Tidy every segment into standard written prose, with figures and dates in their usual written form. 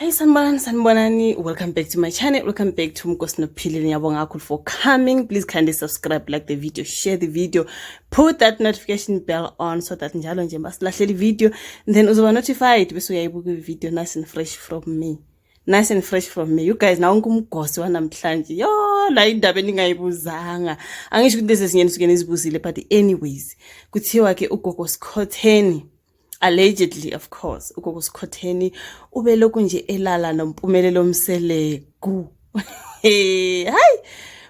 Hey, sanibonani, sanibonani. Welcome back to my channel. Welcome back to Mkosi Nophilile. Ngiyabonga kakhulu for coming. Please kindly subscribe, like the video, share the video, put that notification bell on so that njalo nje masilahlela video, then uzoba notified bese uyayibuka i-video nice and fresh from me. Nice and fresh from me. You guys, nawo umgosi wanamhlanje. Yo, la indaba eningayibuzanga. Angisho ukuthi lezi ezinye nisuke nizibuzile, but anyways, kuthiwa ke ugogo Skhotheni, allegedly of course, ugogo Skhotheni ubelokhu nje elala noMpumelelo Mseleku. Hayi,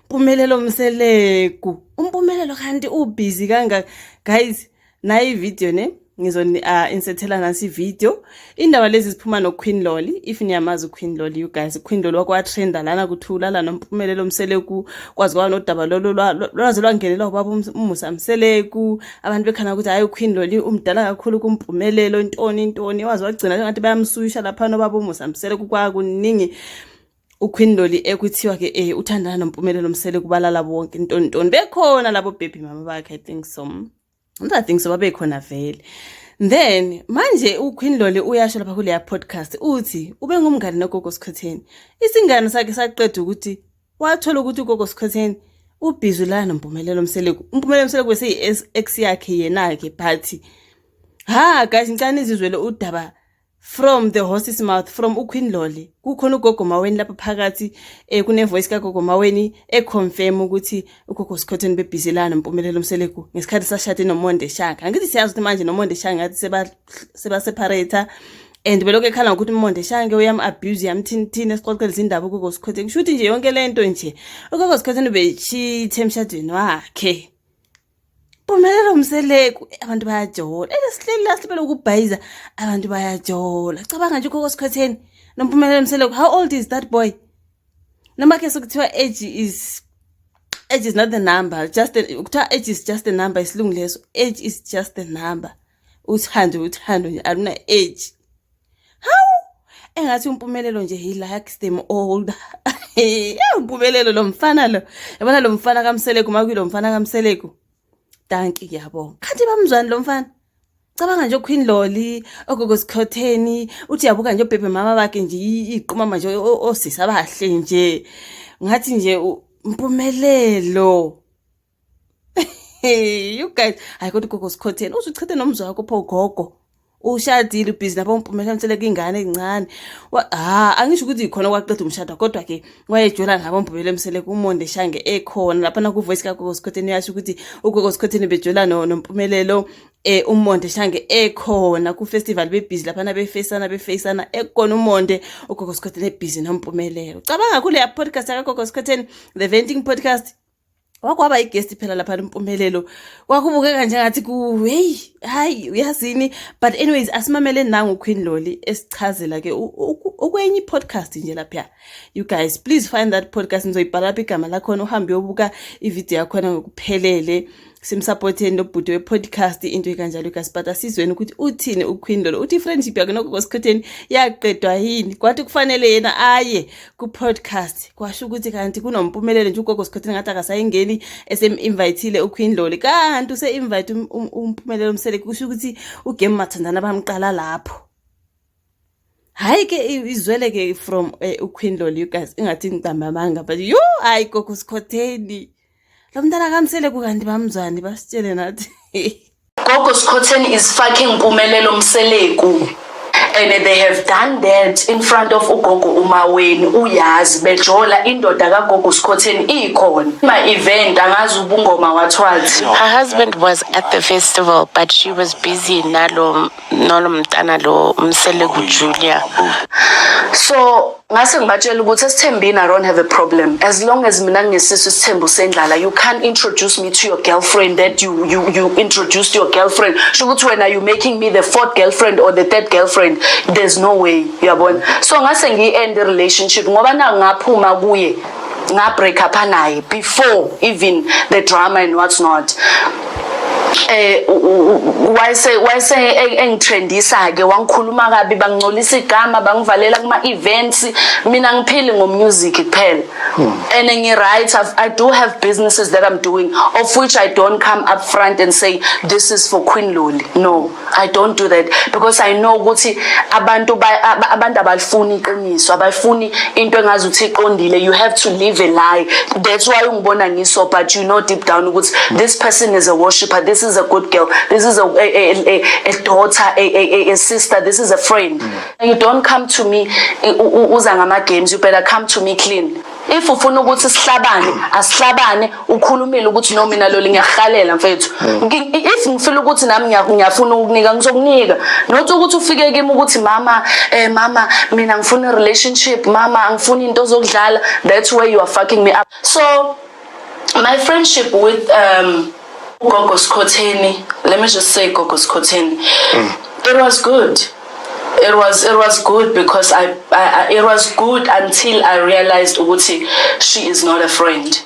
Mpumelelo Mseleku, uMpumelelo kanti ubusy kanga. Guys, nayi ivideo ne ngizoni insertela nansi video. Indaba lezi ziphuma no Queen Lolly, if niyamazi uQueen Lolly, you guys. Queen Lolly wakwatrenda lana kuthula la noMpumelelo Mseleku, kwazi kwaba nodaba lolo lwaze lwangenelwa ubaba uMusa Mseleku, abantu bekhana ukuthi hayi, uQueen Lolly umdala kakhulu kuMpumelelo, intoni intoni, waze wagcina ngathi bayamsuyisha lapha nobaba uMusa Mseleku. Kwakuningi uQueen Lolly ekuthiwa ke uthandana noMpumelelo Mseleku, balala bonke, intoni intoni, bekhona labo baby mama bakhe. I think so. I think so, babekhona vele. Then manje uQueen Lolly uyasho lapha kuleya podcast, uthi ube ngumngane nogogo Skhotheni. Isingane sakhe saqeda ukuthi wathola ukuthi ugogo Skhotheni ubusy la noMpumelelo Mseleku. UMpumelelo Mseleku bese ex yakhe yena ke, but ha guys, ngicela nizizwele udaba from the horse's mouth, from uQueen Lolly. Kukhona ugogo Maweni lapha phakathi, kune voice kagogo Maweni econfirm ukuthi ugogo Skhotheni bebusy la noMpumelelo Mseleku ngesikhathi sashade noMonde Shange. Angithi siyazi ukuthi manje noMonde Shange ngathi seba separate and belokhu ekhala ngokuthi uMonde Shange uyam abuse, yamthini esixoxela izindaba ugogo Skhotheni. Kusho ukuthi nje yonke lento nje ugogo Skhotheni ubechithe emshadweni wakhe. Mpumelelo Mseleku, abantu bayajola. Ele sihleli la sibele ukubhayiza, abantu bayajola. Cabanga nje ugogo Skhotheni noMpumelelo Mseleku, how old is that boy? Noma ke sokuthiwa age is not the number, just kuthiwa age is just a number, isilungu leso. Age is just a number. Uthando, uthando nje aluna age. Hawu, engathi uMpumelelo nje he likes them all. Umpumelelo lo mfana lo, yabona lo mfana kaMseleku, makuyilo mfana kaMseleku. Dankie, ngiyabonga. Kanti bamzwani lo mfana? Cabanga nje uQueen Lolly, ogogo Skhotheni, uthi yabuka nje ubhebhe mama bakhe nje iqhumama nje osisi abahle nje. Ngathi nje Mpumelelo. You guys, hayi kodwa ugogo Skhotheni uzuchithe nomzwa wakho pho gogo. Ushadile, ubusy nabo Mpumelelo Mseleku, ingane encane. Ha, angisho ukuthi ikhona kwaqeda umshado, kodwa ke wayejola nabo Mpumelelo Mseleku uMonde Shange ekhona lapha na ku voice kagogo Skhotheni, uyasho ukuthi ugogo Skhotheni bejola no noMpumelelo uMonde Shange ekhona ku festival, bebusy lapha na befacana befacana, ekhona uMonde, ugogo Skhotheni ebusy noMpumelelo. Cabanga kuleya podcast kagogo Skhotheni, The Venting Podcast, wakwaba iguest phela lapha uMpumelelo, kwakubukeka njengathi ku hey, hayi, uyazini. But anyways, asimamele nangu Queen Lolly esichazela ke okwenye podcast nje lapha. You guys, please find that podcast, ngizoyibhala lapha igama lakhona, uhambe uyobuka ivideo yakhona ngokuphelele. Simsupporteni lo bhuti we-podcast, into ekanjalo guys. But asizweni ukuthi uthini uQueen Lolly, uthi i-friendship yakhe nogogo Skhotheni yaqedwa yini, kwathi kufanele yena aye ku-podcast, kwasho ukuthi kanti kunoMpumelelo nje ugogo Skhotheni ngathi akasayingeni esem-invitile uQueen Lolly, kanti use-invite uMpumelelo Mseleku, kusho ukuthi ugame mathandana bamqala lapho. Hayi ke, izwele ke from uQueen Lolly, you guys, ingathi ngicamba amanga, but yo, hayi, gogo Skhotheni lo mntana kaMseleku kanti bamzwani, basitshele nathi. Gogo Skhotheni is fucking Mpumelelo Mseleku. And they have done that in front of ugogo uMaweni, uyazi bejola indoda kagogo Skhotheni ikhona. Ma event angazi ubungoma wathwathi. Her husband was at the festival, but she was busy nalo mntana lo Mseleku Junior. So ngase ngibatshela ukuthi esithembini I don't have a problem as long as mina ngingesiso isithembu sendlala. You can't introduce me to your girlfriend that you introduced your girlfriend, sho ukuthi wena you making me the fourth girlfriend or the third girlfriend. There's no way, uyabona. So ngase ngiyi-end relationship ngoba na ngaphuma kuye, nga break up naye before even the drama and what's not. Wayese engitrendisa ke, wangikhuluma kabi, bangcolisa igama, bangivalela kuma events. Mina ngiphili ngomusic kuphela and ngi right. I do have businesses that I'm doing, of which I don't come up front and say, "This is for Queen Loli." No, I don't do that because I know ukuthi abantu abalifuni iqiniso, abayifuni into engazuthi iqondile. You have to live a lie. That's why ungibona ngiso, but you know deep down ukuthi this person is a worshipper, this is a good girl, this is a daughter, a sister, this is a friend. You don't come to me uza ngama games. You better come to me clean. If ufuna ukuthi sihlabane, asihlabane. Ukhulumile ukuthi, "No, mina Loli, ngiyahalela mfethu." If ngifeel ukuthi nami ngiyafuna ukukunika, ngizokunika, not ukuthi ufike kimi ukuthi, "Mama, mama, mina ngifuna i relationship, mama, angifuni into zokudlala." That's where you are fucking me up. So my friendship with Gogo Skhotheni, let me just say Gogo Skhotheni, it was good. It was good because I it was good until I realized ukuthi she is not a friend.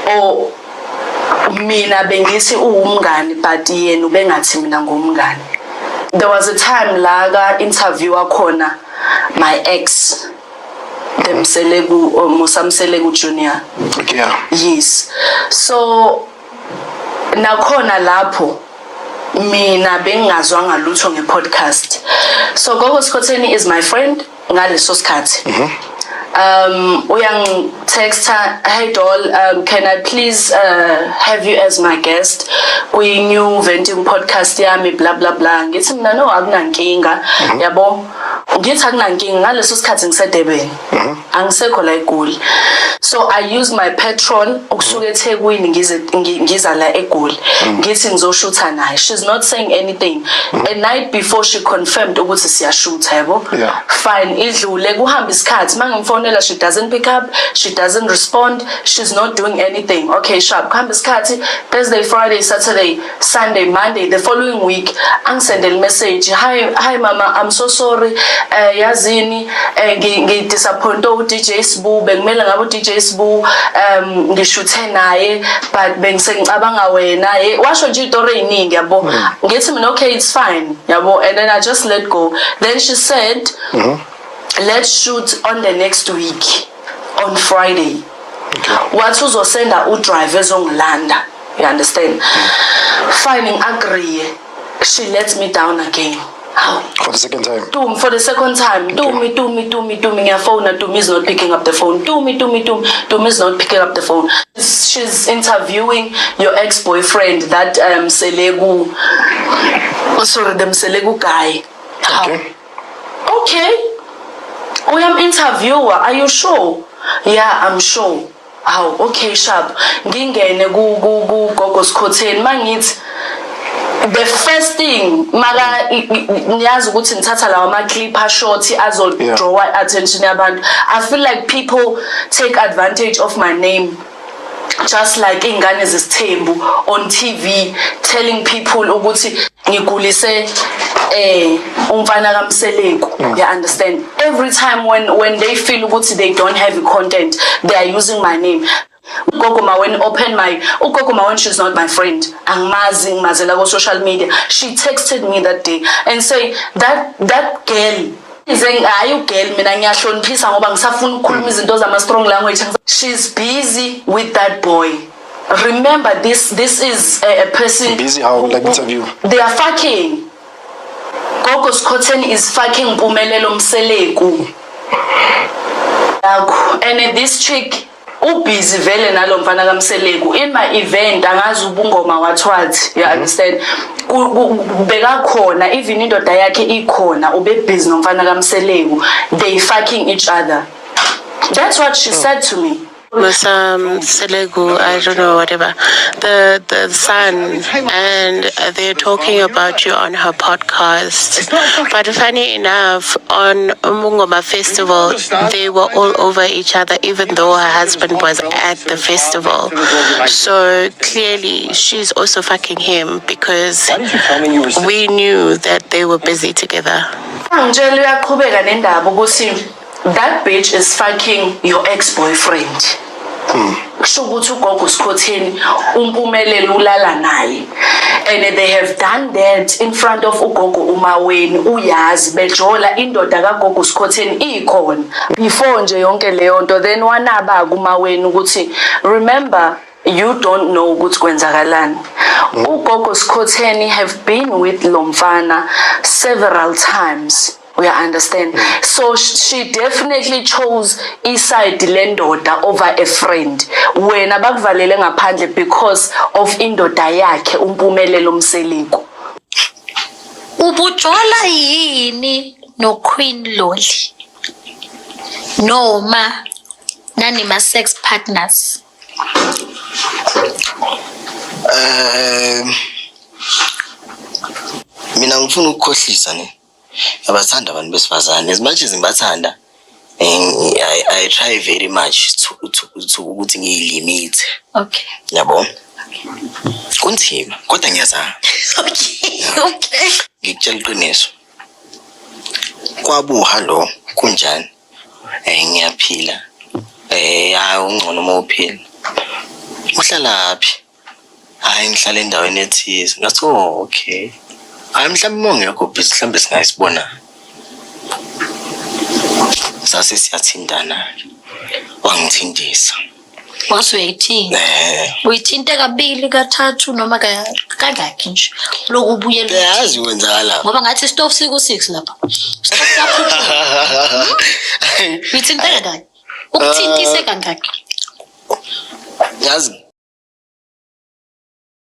Or mina bengithi uwumngani, but yena ubengathi mina ngumngani. There was a time la ka interviewer khona my ex, the Mseleku or Musa Mseleku Jr. Yes, so nakhona lapho mina bengingazwanga lutho nge-podcast. So Gogo Skhotheni is my friend ngaleso sikhathi. Uyangitexta, "Hey doll, can I please have you as my guest kwi-new venting podcast yami?" blah blah blah. Ngithi mina, "No, akunankinga." Yabo, ngithi akunankinga. Ngaleso sikhathi ngiseDurban, angisekho la eGoli, so I use my petrol ukusuka eThekwini ngize ngiza la eGoli, ngithi ngizoshutha naye. She's not saying anything. A night before she confirmed ukuthi siyashutha, yabo. Fine, idlule, kuhamba isikhathi, mangimfonela she doesn't pick up, she doesn't respond, she's not doing anything. Okay, sharp. Kuhamba isikhathi, Thursday, Friday, Saturday, Sunday, Monday, the following week angisendele message, "Hi, hi mama, I'm so sorry, yazini, ngidisappointe u-DJ Sbu. Bekumele ngabe u-DJ Sbu ngishuthe naye, but bengisengicabanga wena." Washo nje izitori eziningi, yabo. Ngithi mina, "Okay, it's fine," yabo, and then I just let go. Then she said, "Let's shoot on the next week on Friday." Wathi uzosenda udriver ezongilanda, you understand? Fine, ngi-agree. She lets me down again. How? For the second time. Tumi, for the second time. Tumi, Tumi, Tumi, Tumi, ngiyafona, Tumi is not picking up the phone. Tumi, Tumi, Tumi, Tumi is not picking up the phone. She's interviewing your ex-boyfriend, that Seleku, oh, sorry, the Mseleku guy. How? Okay. Okay. Uyam interviewer, are you sure? "Yeah, I'm sure." Hawu, okay, sharp. Ngingene ku Gogo Skhotheni, mangithi the first thing maka niyazi ukuthi ngithatha lawa ama clip short azo draw attention yabantu. I feel like people take advantage of my name, just like ingane zesithembu on TV telling people ukuthi ngigulise umfana kaMseleku, you understand? Every time when they feel ukuthi they don't have content, they are using my name. Ugogo Maweni open my ugogo Maweni, she's not my friend, angimazi, ngimazela ko social media. She texted me that day and say that that girl ize, hayi ugirl, mina ngiyahloniphisa ngoba ngisafuna ukukhuluma izinto zama strong language. She's busy with that boy. Remember, this is a person Busy how? Like interview? They are fucking. Gogo Skhotheni is fucking Mpumelelo Mseleku yakho, and this chick ubusy vele nalo mfana kaMseleku. In my event, angazi ubungoma what what, you understand? Bekakhona, even indoda yakhe ikhona, ube busy nomfana kaMseleku. They fucking each other. That's what she said to me. Musa Mseleku, I don't know, whatever, the son, and they're talking about you on her podcast. But funny enough, on Umungoma Festival, they were all over each other, even though her husband was at the festival. So clearly, she's also fucking him because Why didn't you tell me you were sick? We knew that they were busy together. Angitshela, uyaqhubeka nendaba ukuthi that bitch is fucking your ex-boyfriend. Kusho ukuthi ugogo Skhotheni uMpumelelo ulala naye, and they have done that in front of ugogo uMaweni. Uyazi bejola, indoda kagogo Skhotheni ikhona before nje yonke leyo nto. Then wanaba kuMaweni ukuthi, remember, you don't know ukuthi kwenzakalani. Ugogo Skhotheni have been with lo mfana several times, we understand? So she definitely chose iside lendoda over a friend. Wena bakuvalele ngaphandle because of indoda yakhe uMpumelelo Mseleku. Ubujola yini no Queen Loli noma nanima sex partners? Mina ngifuna ukukhohlisa ne. Ngiyabathanda abantu besifazane as much as ngibathanda. I try very much to ukuthi ngiyilimit. Yabo? Kunzima kodwa ngiyazama. Ngikutshela iqiniso. Kwabuha lo kunjani? Ngiyaphila. Hayi, ungcono uma uphila. Uhlala phi? Hayi, ngihlala endaweni ethize. Ngathi, oh okay. Hayi, mhlawumbe uma ungekho busy mhlawumbe singayisibona. Sase siyathintana. Wangithintisa. Wase uyayithinta? Eh. Uyithinte kabili, kathathu noma kangakhi nje lokhu ubuyela? Yazi kwenzakala. Ngoba ngathi isitofu siku-six lapha. Isitofu siyakhuphuka. Uyithinte kangaki? Ukuthintise kangaki? Yazi.